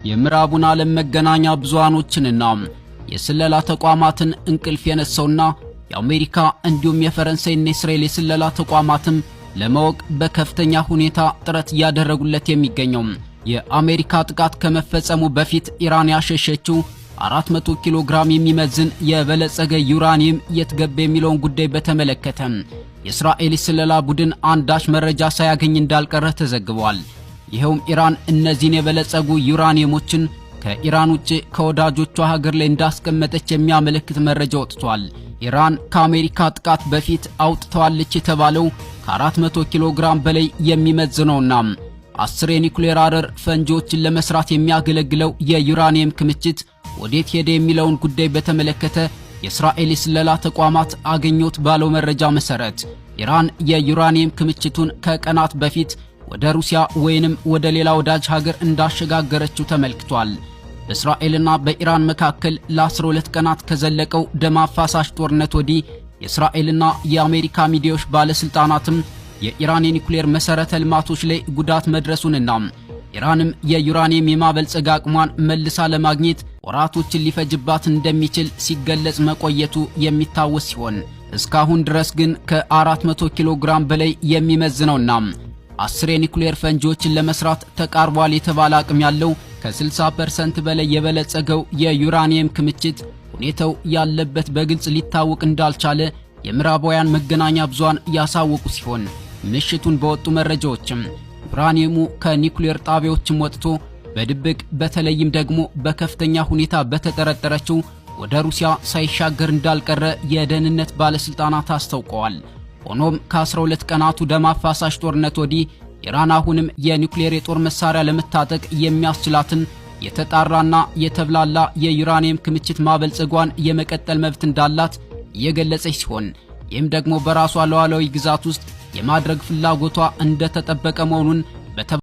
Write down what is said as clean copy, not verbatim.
የምዕራቡን ዓለም መገናኛ ብዙሃኖችንና የስለላ ተቋማትን እንቅልፍ የነሳውና የአሜሪካ እንዲሁም የፈረንሳይና የእስራኤል የስለላ ተቋማትም ለማወቅ በከፍተኛ ሁኔታ ጥረት እያደረጉለት የሚገኘው የአሜሪካ ጥቃት ከመፈጸሙ በፊት ኢራን ያሸሸችው 400 ኪሎ ግራም የሚመዝን የበለጸገ ዩራኒየም የት ገባ የሚለውን ጉዳይ በተመለከተ የእስራኤል የስለላ ቡድን አንዳች መረጃ ሳያገኝ እንዳልቀረ ተዘግቧል። ይኸውም ኢራን እነዚህን የበለጸጉ ዩራኒየሞችን ከኢራን ውጭ ከወዳጆቿ ሀገር ላይ እንዳስቀመጠች የሚያመለክት መረጃ ወጥቷል። ኢራን ከአሜሪካ ጥቃት በፊት አውጥተዋለች የተባለው ከ400 ኪሎ ግራም በላይ የሚመዝነውና 10 የኒኩሌር አረር ፈንጂዎችን ለመስራት የሚያገለግለው የዩራኒየም ክምችት ወዴት ሄደ የሚለውን ጉዳይ በተመለከተ የእስራኤል የስለላ ተቋማት አገኘሁት ባለው መረጃ መሰረት ኢራን የዩራኒየም ክምችቱን ከቀናት በፊት ወደ ሩሲያ ወይንም ወደ ሌላ ወዳጅ ሀገር እንዳሸጋገረችው ተመልክቷል። በእስራኤልና በኢራን መካከል ለ12 ቀናት ከዘለቀው ደም አፋሳሽ ጦርነት ወዲህ የእስራኤልና የአሜሪካ ሚዲያዎች ባለስልጣናትም የኢራን የኒኩሌር መሰረተ ልማቶች ላይ ጉዳት መድረሱንና ኢራንም የዩራኒየም የማበልጸግ አቅሟን መልሳ ለማግኘት ወራቶችን ሊፈጅባት እንደሚችል ሲገለጽ መቆየቱ የሚታወስ ሲሆን፣ እስካሁን ድረስ ግን ከ400 ኪሎ ግራም በላይ የሚመዝነውና 10 የኒኩሌር ፈንጂዎችን ለመስራት ተቃርቧል የተባለ አቅም ያለው ከ60% በላይ የበለጸገው የዩራኒየም ክምችት ሁኔታው ያለበት በግልጽ ሊታወቅ እንዳልቻለ የምዕራባውያን መገናኛ ብዙሃን ያሳወቁ ሲሆን፣ ምሽቱን በወጡ መረጃዎችም ዩራኒየሙ ከኒኩሌር ጣቢያዎችም ወጥቶ በድብቅ በተለይም ደግሞ በከፍተኛ ሁኔታ በተጠረጠረችው ወደ ሩሲያ ሳይሻገር እንዳልቀረ የደህንነት ባለስልጣናት አስታውቀዋል። ሆኖም ከ12 ቀናቱ ደም አፋሳሽ ጦርነት ወዲህ ኢራን አሁንም የኒኩሌር የጦር መሳሪያ ለመታጠቅ የሚያስችላትን የተጣራና የተብላላ የዩራኒየም ክምችት ማበልጸጓን የመቀጠል መብት እንዳላት እየገለጸች ሲሆን፣ ይህም ደግሞ በራሷ ሉዓላዊ ግዛት ውስጥ የማድረግ ፍላጎቷ እንደተጠበቀ መሆኑን